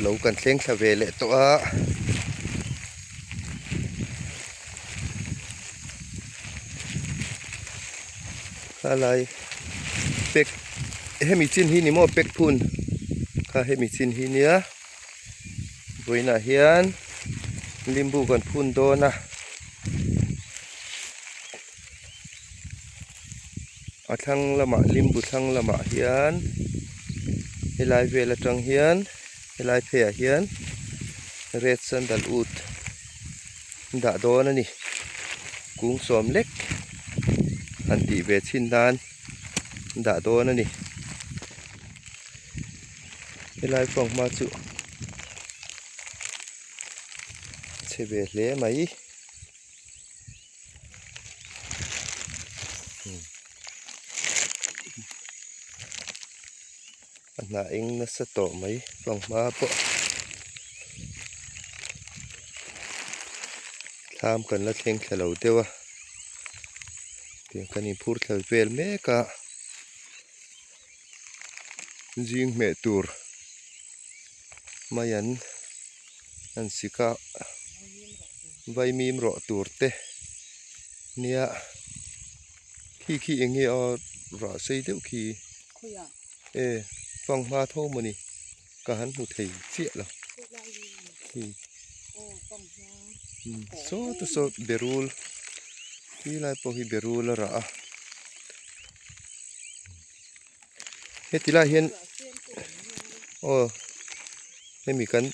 Lo kan thleng thla ve leh tawh a. Khalai pek hemi chin hi ni maw pek phun kha hemi chin hi nia vawiinah hian limbu kan phun dawn a. A thlang lamah limbu thlang lamah hian helai vel atang hian helai pheiah hian red sandalwood dah dawn a ni kung sawm lek han tih ve chhin nan dah dawn a ni helai fanghma chu chhe ve hle mai. A hnah eng nasa tawh mai fanghma pawh thlam kan la thleng thla lo deuh a tiang kan inphur thla vel mek a zing hmeh tur mai an an sik a. Vaimim rawh tur te nia khi khi eng nge a rah sei deuh khi e fanghma tho maw ni ka han hmu thei chiah lo khi saw te saw berul khi lai pawh hi berul a rah a heti lai hian aw hemi kan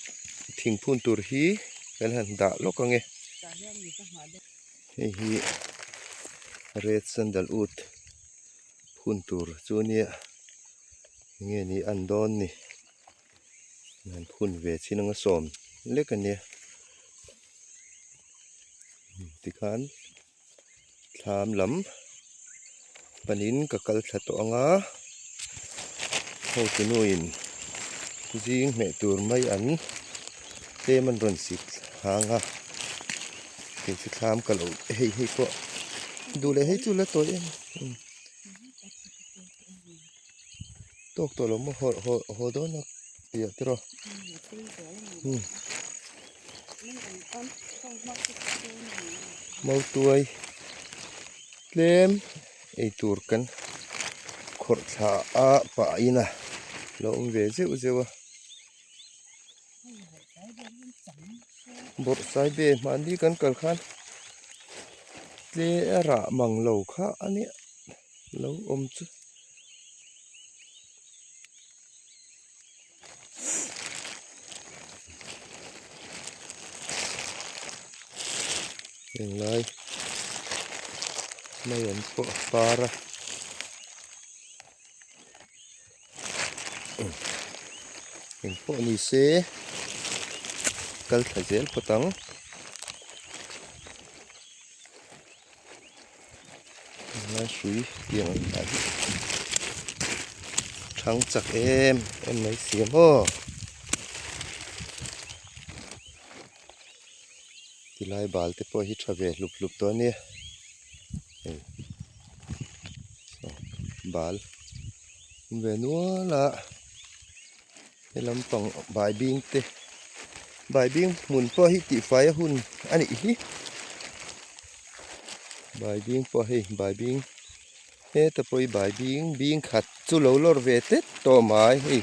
thingphun tur hi kan han dah lawk ang e hei hi red sandalwood phun tur chu ania enge ni an dawn ni an phun ve chin anga sawm lek ania tikhan. Thlam lam panin ka kal thla tawh ang a, hotunuin zing hmeh tur mai an tlem an rawn sik hang a, kei chu thlam ka lo hei hei pawh duh leh hei chu la tawi em em tawk tawh lo maw haw haw haw dawn a tih ah te rawh. Mautuai tlem eitur kan khawrh thla a pah in a lo awm ve zeuh zeuh a bawrhsai be mahni kan kal khan tle a rah mang lo kha a nia lo awm chu. Englai mai an pawh a par a eng pawh ni se kal thla zel phawt ang. Lai hrui tiang ang lah hi thang chak em em mai si a maw tilai bal te pawh hi tha ve hlup hlup tawh a nia hei bal awm ve nual a he lampang baibing te baibing hmun pawh hi tihfai a hun a nih hi. Baibing pawh hei baibing heta pawh hi baibing bing khat chu lo lawr ve tep tawh mai hei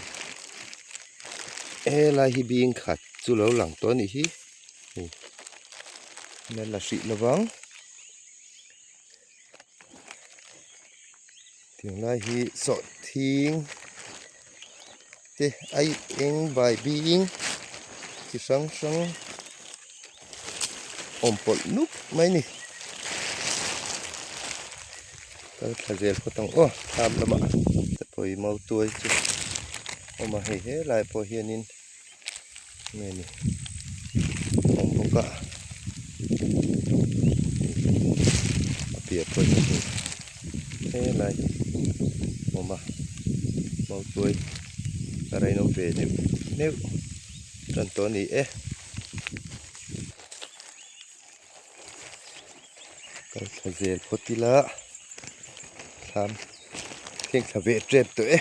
helai hi bing khat chu lo lang tawh a nih hi hei la la hrih lovang tunlai hi sawhthing te ai eng baibing chi hrang hrang. Awm pawlh nuk mai ni. Kal thla zel phawt ang aw thlam lamah te pawh mau tuai chu awm a hei helai pawh hianin nge ni awm bawk a a piah pawh hi hei helai hi awm a mau tuai a raino ve deuh deuh tan tawh a ni e. Kal thla zel phawt ila thlam thleng thla ve tep tawh e.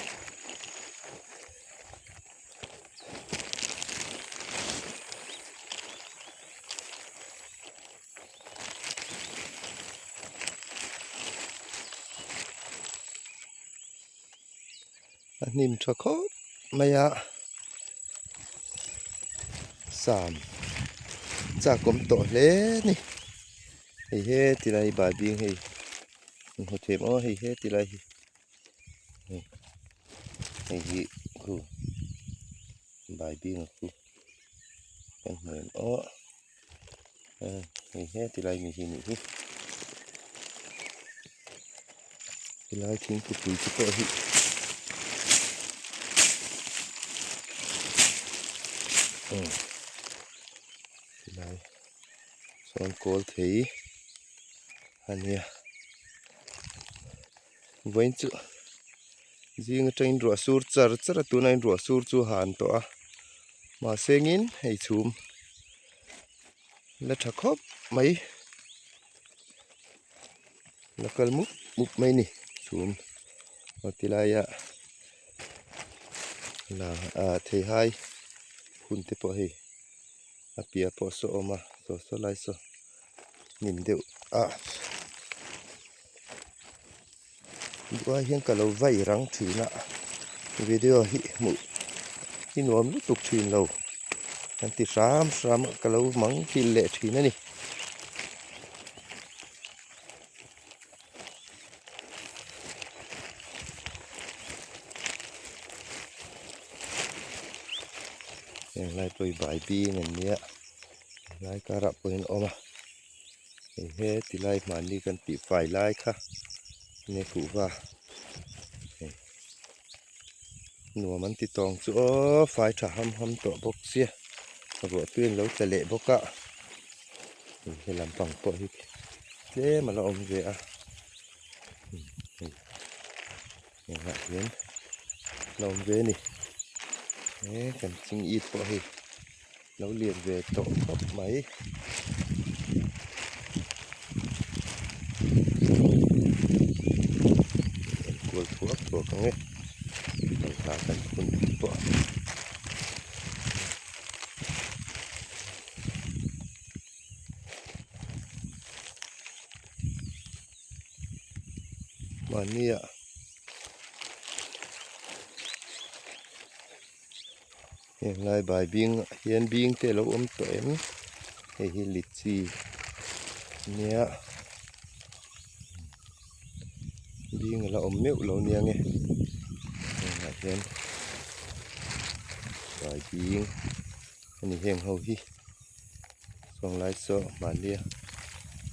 A hnim tha khawp mai a sam chak awm tawh hle a ni hei he tilai bai bing hei an hmu thei maw hei he tilai hi hei hi khu bai bing a khu kan hmu em aw hei he tilai mi hi nih hi tilai thingpui te pawh hi tilai sawn kawl thei a nia vawiin chu zing atangin ruah sur char char a tunah hian ruah sur chu a han tawh a mahse ngin hei chhum la tha khawp mai la kal mup mup mai a ni chhum aw ti laia la ah theihai hun te pawh hei a piah pawh saw a awm a saw saw lai saw hnim deuh a Duai hian ka lo vai rang thin a video hi hmuh hi nuam lutuk thin lo kan ti hram hram a ka lo mang thil leh thin a ni. Heng lai pawh hi bai bing an nia helai karah pawh hian a awm a. Hei he ti lai hmanni kan tih fai lai kha enge kuhva hei nuam an ti tawng chu aw fai tha ham ham tawh bawk sia ruah tui an lo tla leh bawk a hei he lampang pawh hi tlem a la awm ve a hei engah hian la awm ve a ni he kan ching it pawh hei. Lo lian ve tawh khawp mai. Enkual thuak thuak ang e. Balhla kan hun pawh. Mahnia. Heng lai bai bing ah hian bing te alo awm tawh em hei hi litchi ania bing ala awm meuh lo nia nge hengah hian bai bing ani heng ho hi chuang lai saw mahnia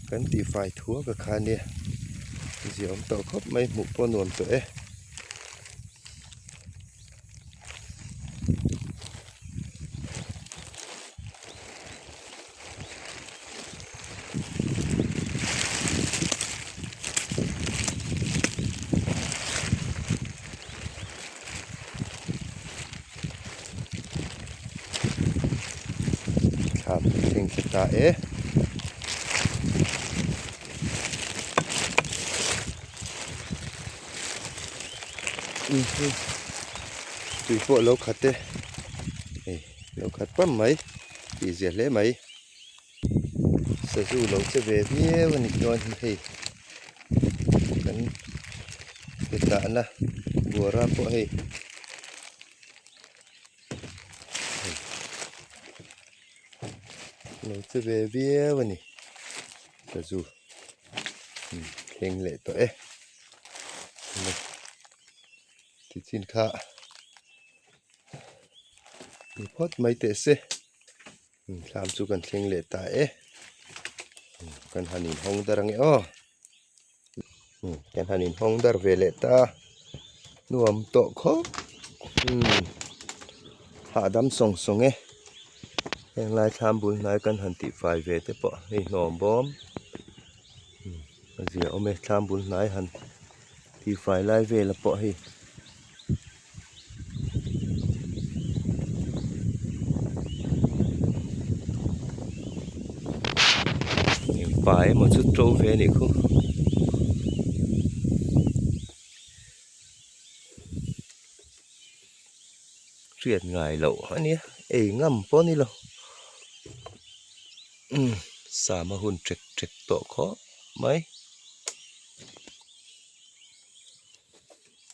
kan tihfai thuak a kha ania ziah awm tawh khawp mai hmuh pawh nuam tawh e. Thlam thleng ta ta e. Tui pawh lo khat e hei lo khat pam mai tih zia hle mai sazu lo che ve viau a nih dawn hi hei kan ke tahna buara pawh hei lo che ve viau a ni sazu. Thleng leh tawh e tichin kha ni phawt mai teh se thlam chu kan thleng leh ta e kan han inhawng dar ange aw kan han inhawng dar ve leh ta nuam tawh khawp hahdam sawng sawng e heng lai thlam bul hnai kan han tihfai ve te pawh hei hnawm bawm. A zia awm e thlam bul hnai han tihfai lai vel pawh hei eng pa emaw chu to ve a nih khu. Hriat ngai loh a nia ei ngam pawh a ni lo. Umm sama hun ṭek ṭek tawh khawp mai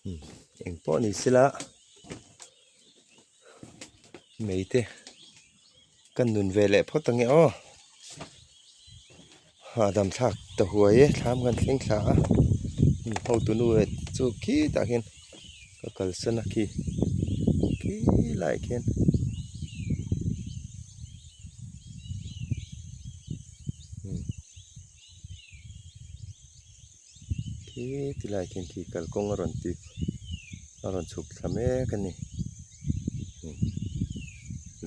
umm Eng pawh ni sela mei te kan nun ve leh phawt ange aw. Hahdam thlak ta huai e thlam kan thleng thla a hotu nu leh chu khitah khian ka kalsan a khi khi laiah khian. Khi ti lai khian khi kalkawng a rawn ti a rawn chhuk thla mek a ni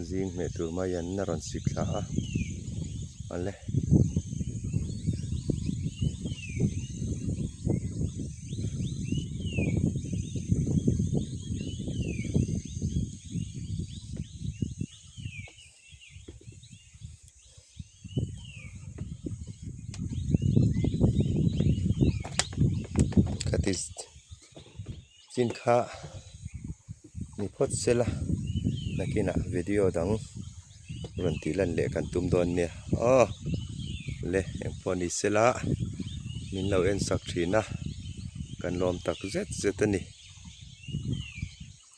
zing hmeh tur mai an a rawn sik thla a awle. Khati chin kha ni phawt sela nakinah video dang rawn tih lan leh kan tum dawn nia aw le engpawh ni sela min lo en sak thin a kan lawm tak zet zet a ni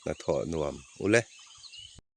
hnathawh nuam ule.